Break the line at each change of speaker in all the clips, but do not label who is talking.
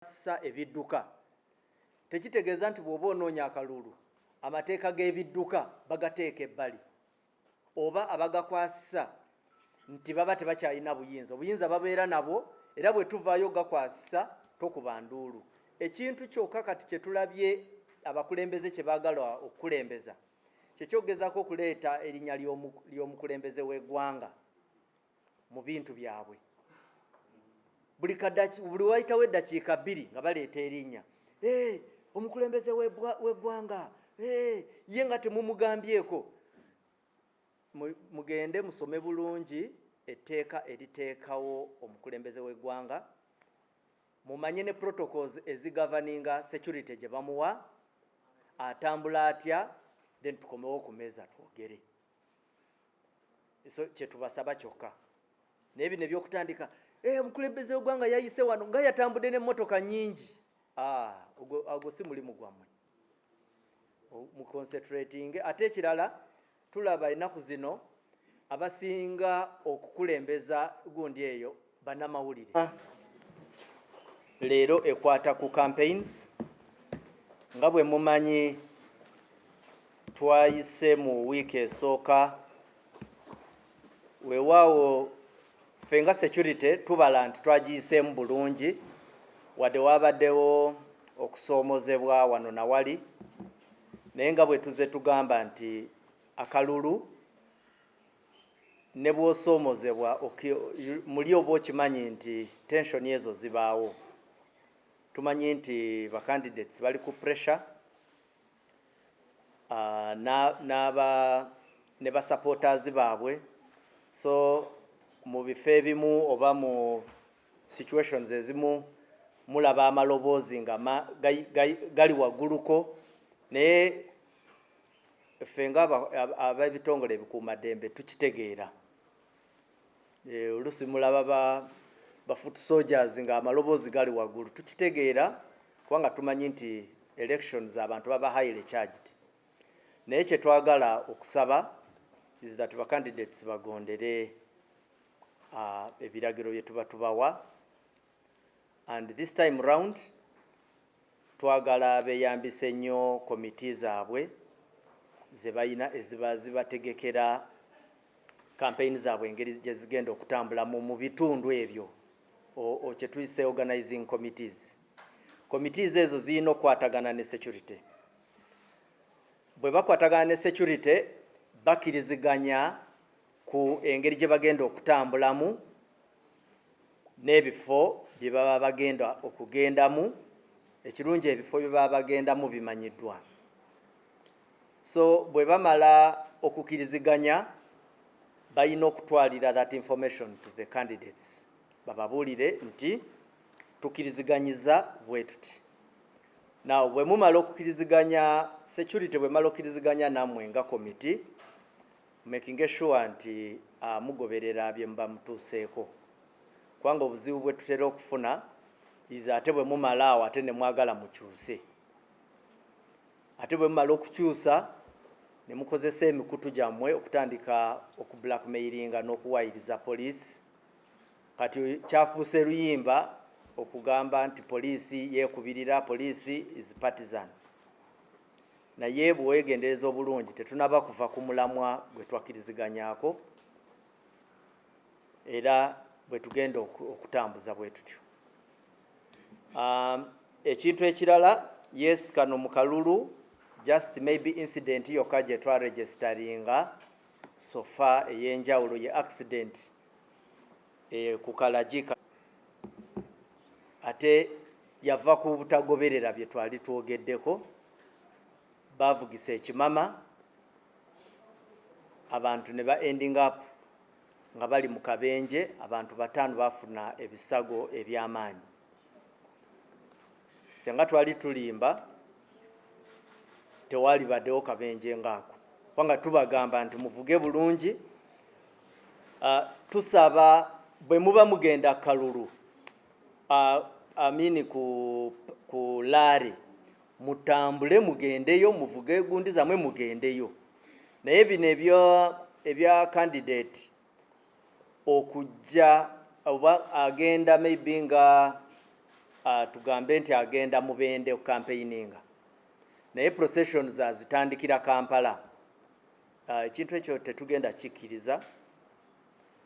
Sa ebidduka tekitegeeza nti bw'oba onoonya akalulu, amateeka g'ebidduka bagateeka ebbali oba abagakwasisa nti baba tebakyalina buyinza. Obuyinza babeera nabwo, era bwe tuvaayo gakwasisa tokuba nduulu. Ekintu kyokka kati kye tulabye abakulembeze kye baagala okukulembeza kyekyogezaako okuleeta erinnya ly'omukulembeze w'eggwanga mu bintu byabwe. Buli wayitawo eddakiika 2 nga baleeta erinnya, "Eh, omukulembeze w'eggwanga." Eh, ye nga temumugambyeko. Mugende musome bulungi etteeka eriteekawo omukulembeze w'eggwanga, mumanye ne protocols ezigoverninga security gye bamuwa, atambula atya, then tukomewo ku meeza twogere. So kyetubasaba kyokka. Naye bino ebyokutandika, "Eh, omukulembeze w'eggwanga yayise wano nga yatambudde n'emmotoka nnyingi," ah, ogwo si mulimu gwammwe. Muconcentrating. Ate ekirala, tulaba ennaku zino abasinga okukulembeza gundi eyo bannamawulire. Leero ekwata ku campaigns. Nga bwe mumanyi, twayise mu wiiki esooka. Weewaawo ffe nga security tubala nti twagiyiseemu bulungi, wadde wabaddewo okusoomozebwa wano nawali, naye nga bwe tuze tugamba nti akalulu ne bw'osoomozebwa muli oba okimanyi nti tension ezo zibaawo. Tumanyi nti bacandidates bali ku pressure, n'aba ne basupporters baabwe. So mu bifo ebimu oba mu situations ezimu mulaba amaloboozi nga gali wagguluko, naye ffe nga ab'ebitongole ebikuumaddembe tukitegeera. Oluusi mulaba ba foot soldiers nga amaloboozi gali waggulu. Tukitegeera kubanga tumanyi nti elections abantu baba highly charged, naye kyetwagala okusaba is that ba candidates bagondere ebiragiro bye tuba tubawa. And this time round twagala beeyambise nnyo komiti zaabwe ze balina eziba zibategekera campaign zaabwe, engeri gye zigenda okutambulamu mu bitundu ebyo, kye tuyise organizing committees. Committees ezo zirina okukwatagana ne security. Bwe bakwatagana ne security, bakkiriziganya ku engeri gye bagenda okutambulamu n'ebifo bye baba bagenda okugendamu. Ekirungi, ebifo bye baba bagendamu bimanyiddwa. So bwe bamala okukkiriziganya, balina okutwalira that information to the candidates, bababuulire nti tukkiriziganyiza bwe tuti. Now bwe mumala okukkiriziganya, security bwe mala okukkiriziganya nammwe nga committee, making sure nti mugoberera bye muba mutuuseeko, kubanga obuzibu bwe tutera okufuna is ate bwe mumala awo ate ne mwagala mukyuse, ate bwe mumala okukyusa ne mukozesa emikutu gyammwe okutandika okublackmailinga n'okuwayiriza poliisi. Kati kyafuuse luyimba okugamba nti poliisi yeekubirira, poliisi is partisan. Naye bwe weegendereza obulungi, tetunaba kuva ku mulamwa gwe twakkiriziganyaako, era bwe tugenda okutambuza bwe tutyo. Ekintu ekirala, yes, kano mu kalulu just maybe incident yokka gye twaregisteringa so far ey'enjawulo ye accident ku Kalagi, ate yava ku butagoberera bye twali twogeddeko. Bavugisa ekimama, abantu ne ba ending up nga bali mu kabenje. Abantu 5 bafuna ebisago eby'amaanyi. Senga twali tulimba, tewali baddewo kabenje ngaako, kubanga tubagamba nti muvuge bulungi. Tusaba bwe muba mugenda kalulu, amini ku rally, mutambule mugendeyo, muvuge gundi zammwe mugendeyo. Naye bino ebya candidate okujja oba agenda maybe nga Tugambe nti agenda Mubende okucampaigninga, naye processions azitandikira Kampala. Ekintu ekyo tetugenda kikkiriza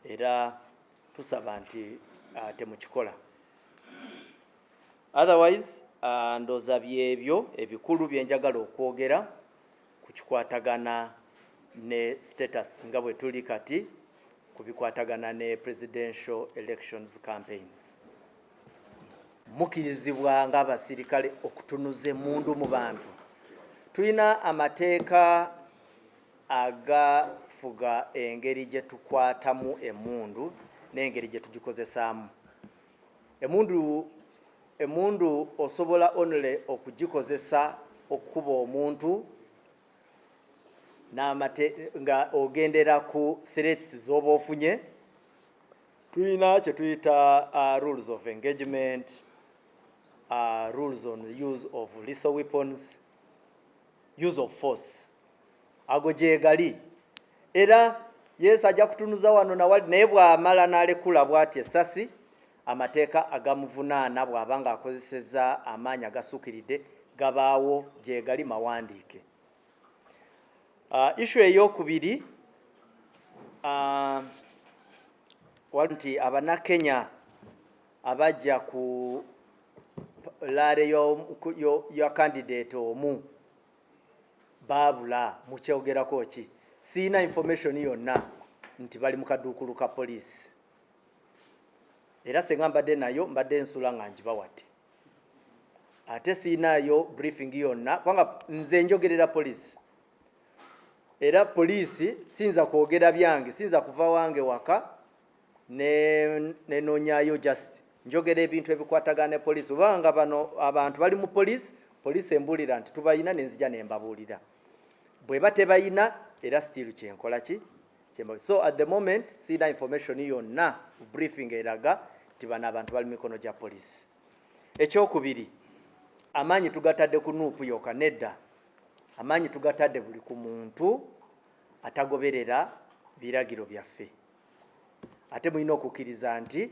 era tusaba nti temukikola. Otherwise, ndooza byebyo ebikulu byenjagala okwogera ku kikwatagana ne status nga bwe tuli kati ku bikwatagana ne presidential elections campaigns. Mukirizibwa ng'abasirikale okutunuza emundu mu bantu. Tulina amateeka agafuga engeri gye tukwatamu emundu n'engeri gye tugikozesaamu emundu. Emundu osobola only okugikozesa okukuba omuntu n'amate nga ogendera ku threats z'oba ofunye. Tulina kye tuyita rules of engagement, rules on use of lethal weapons, use of force. Ago gyegali era yesu ajja kutunuza wano nawali, naye bw'amala n'alekula bw'ati essasi, amateeka agamuvunaana bw'aba ng'akozesezza amaanyi agasuukiridde gabaawo, gyegali mawandiike. Issue eyokubiri nti Abannakenya abajja ku rally ya candidate omu baabula, mukyogerako ki? Siina information yonna nti bali mu kaduukulu ka poliisi, era senga mbadde nayo mbadde nsula nga ngibawadde. Ate siinaayo briefing yonna kubanga nze njogerera poliisi, era poliisi siyinza kwogera byange, siyinza kuva wange waka nenoonyayo. Just njogera ebintu ebikwatagana ne poliisi. Obanga bano abantu bali mu poliisi, poliisi embuulira nti tubayina, nenzija nembabuulira. Bweba tebayina, era still kyenkola ki. So at the moment siina information yonna, briefing eraga nti bano abantu bali mikono gya poliisi. Ekyokubiri, amaanyi tugatadde ku NUP yokka? Nedda, amaanyi tugatadde buli ku muntu atagoberera biragiro byaffe. Ate mulina okukkiriza nti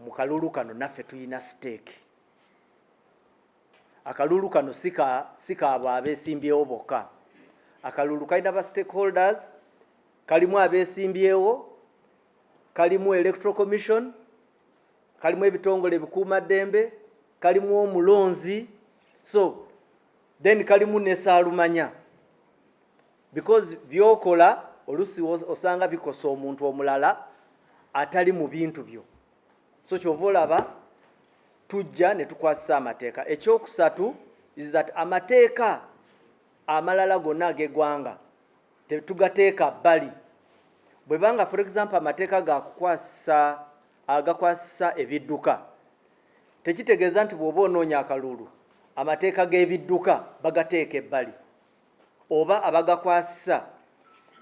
mu kalulu kano naffe tulina stake. Akalulu kano si kaabwe abeesimbyewo bokka. Akalulu kalina ba stakeholders, kalimu abeesimbyewo, kalimu Electoral Commission, kalimu ebitongole ebikuumaddembe, kalimu omulonzi, so then kalimu ne saalumanya, because byokola olusi osanga bikosa omuntu omulala atali mu bintu byo. So kyova olaba tujja ne tukwasisa amateeka. Ekyokusatu is that amateeka amalala gonna ag'eggwanga tetugateeka bbali. Bwebanga, for example, amateeka gakukwasisa agakwasisa ebidduka, tekitegeeza nti bw'oba onoonya akalulu amateeka g'ebidduka bagateeka ebbali oba abagakwasisa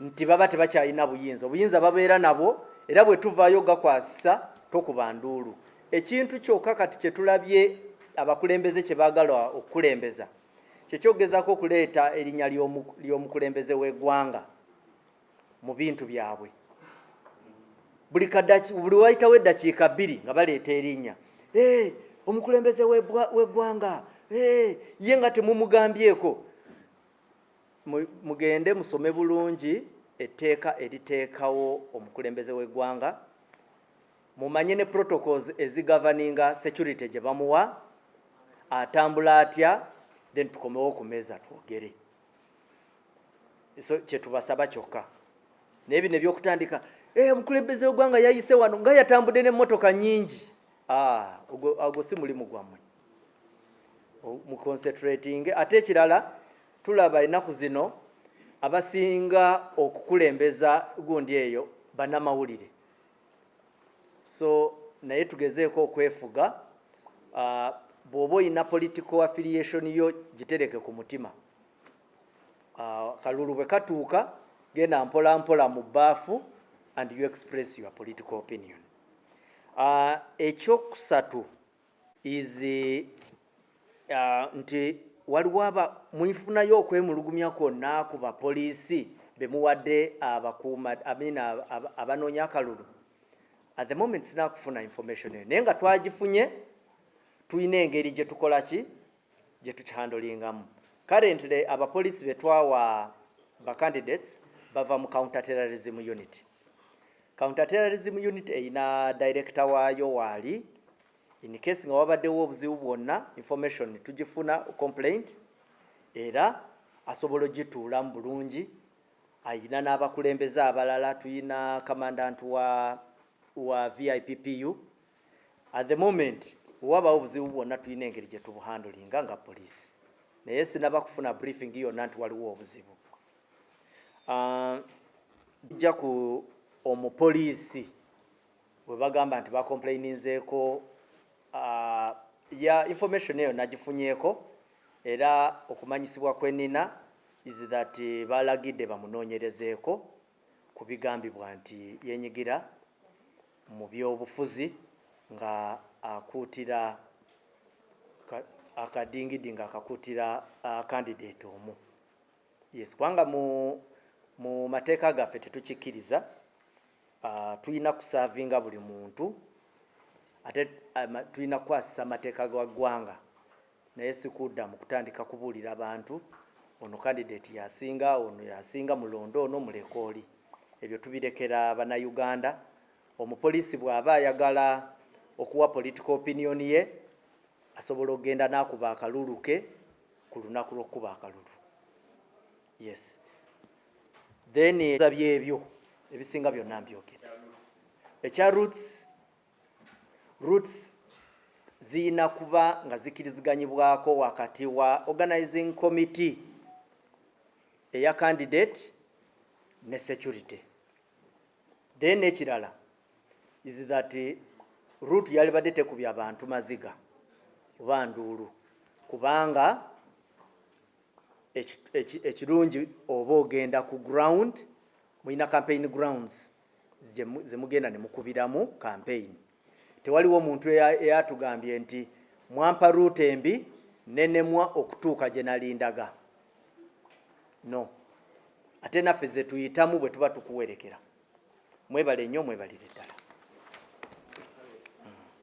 nti baba tebakyalina buyinza. Obuyinza babeera nabwo, era bwe tuvaayo gakwasisa tokuba nduulu. Ekintu kyokka kati kye tulabye abakulembeze kye baagala okukulembeza kyekyogezaako okuleeta erinnya ly'omukulembeze w'eggwanga mu bintu byabwe. Buli wayitawo eddakiika 2 nga baleeta erinnya, "Eh, omukulembeze w'eggwanga." Eh, ye nga temumugambyeko. Mugende musome bulungi etteeka eriteekawo omukulembeze w'eggwanga, mumanye ne protocols ezigoverninga security gye bamuwa, atambula atya, then tukomewo ku meeza twogere. So kyetubasaba kyokka. Naye bino ebyokutandika, "Eh, omukulembeze w'eggwanga yayise wano nga yatambudde n'emmotoka nnyingi," ah, ogwo si mulimu gwammwe. Muconcentrating. Ate ekirala, tulaba ennaku zino abasinga okukulembeza gundi eyo bannamawulire. So naye tugezeeko okwefuga. Bw'oba oyina political affiliation yo, gitereke ku mutima. Kalulu bwe katuuka, genda mpola mpola mu bbaafu and you express your political opinion. Ekyokusatu is nti waliwo aba mwifunayo okwemulugumya kwonna ku bapoliisi bemuwadde abakuuma, I mean, abanoonya akalulu. At the moment sinakufuna information eyo, naye nga twagifunye. Tulina engeri gye tukola ki, gye tukihandlingamu. Currently abapoliisi be twawa ba candidates bava mu counter terrorism unit. Counter terrorism unit eyina director waayo waali. In case nga wabaddewo obuzibu bwonna, information tugifuna, complaint, era asobola ogituulamu bulungi. Ayina n'abakulembeze abalala, tuyina commandant wa VIPPU. At the moment wewabawo obuzibu bwonna, tulina engeri gye tubuhandlinga nga poliisi, naye sinaba kufuna briefing yonna nti waliwo obuzibu. Jja ku omupoliisi bwe bagamba nti bacomplaininzeeko, ya information eyo nagifunyeeko, era okumanyisibwa kwenina is that balagidde bamunoonyerezeeko ku bigambibwa nti yenyigira mu byobufuzi nga akuutira akadingidi, nga akakuutira candidate omu. Yes, kubanga mu mateeka gaffe tetukikkiriza. Tulina kuservinga buli muntu, ate tulina kukwasisa amateeka ga ggwanga, naye sikudda mu kutandika kubuulira bantu ono candidate yasinga, ono yasinga, mulondo ono, muleke oli. Ebyo tubirekera Bannayuganda. Omupoliisi bw'aba ayagala okuwa political opinion ye, asobola okugenda n'akuba akalulu ke ku lunaku lw'okukuba akalulu. Yes, then byebyo ebisinga byonna mbyogedde. Ekya routes, routes ziyina kuba nga zikkiriziganyibwako wakati wa organizing committee eya candidate ne security. Then ekirala is that route yalibadde tekubya abantu maziga oba nduulu, kubanga ekirungi oba ogenda ku ground, mulina campaign grounds zemugenda ne mukubiramu campaign. Tewaliwo omuntu eyatugambye nti mwampa route embi nenemwa okutuuka gye nalindaga. No, ate naffe ze tuyitamu bwe tuba tukuwerekera. Mwebale nnyo, mwebalire ddala.